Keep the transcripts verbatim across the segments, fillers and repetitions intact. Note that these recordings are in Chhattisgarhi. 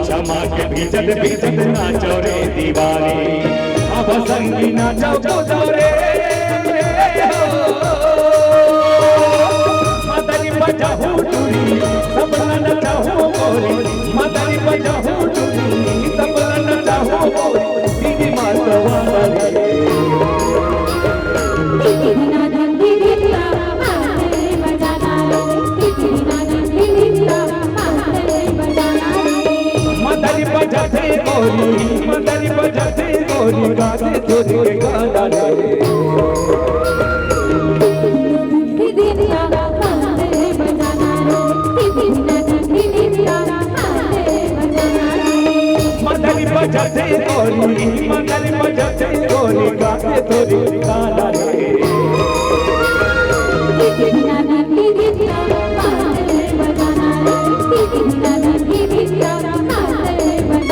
चमा के भीजत भीजत नाचो रे दीवानी, अब संगी नाचो कूदो रे। मदरी बजाहू टूरी, सबला नचाहू गोरी। मदरी बजाहू टूरी, सबला नचाहू गोरी। दीदी मातवा रे। मदरी बजाते गोरी, मदरी बजाते गोरी, गाते गोरी के गाना रे। मदरी बजा से गोरी, मगर बजते गोरी, गाते थोड़ी गाना रे।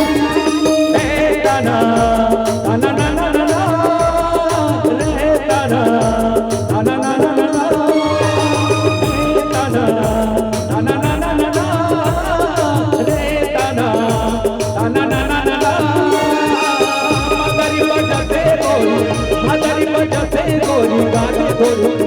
ए ताना, ताना ना ना ना ना, ले ताना, ताना ना ना ना ना, ले ताना, ताना ना ना ना ना, ले ताना, ताना ना ना ना ना। मदरी बजते गोरी, मदरी बजते गोरी, गाते थोड़ी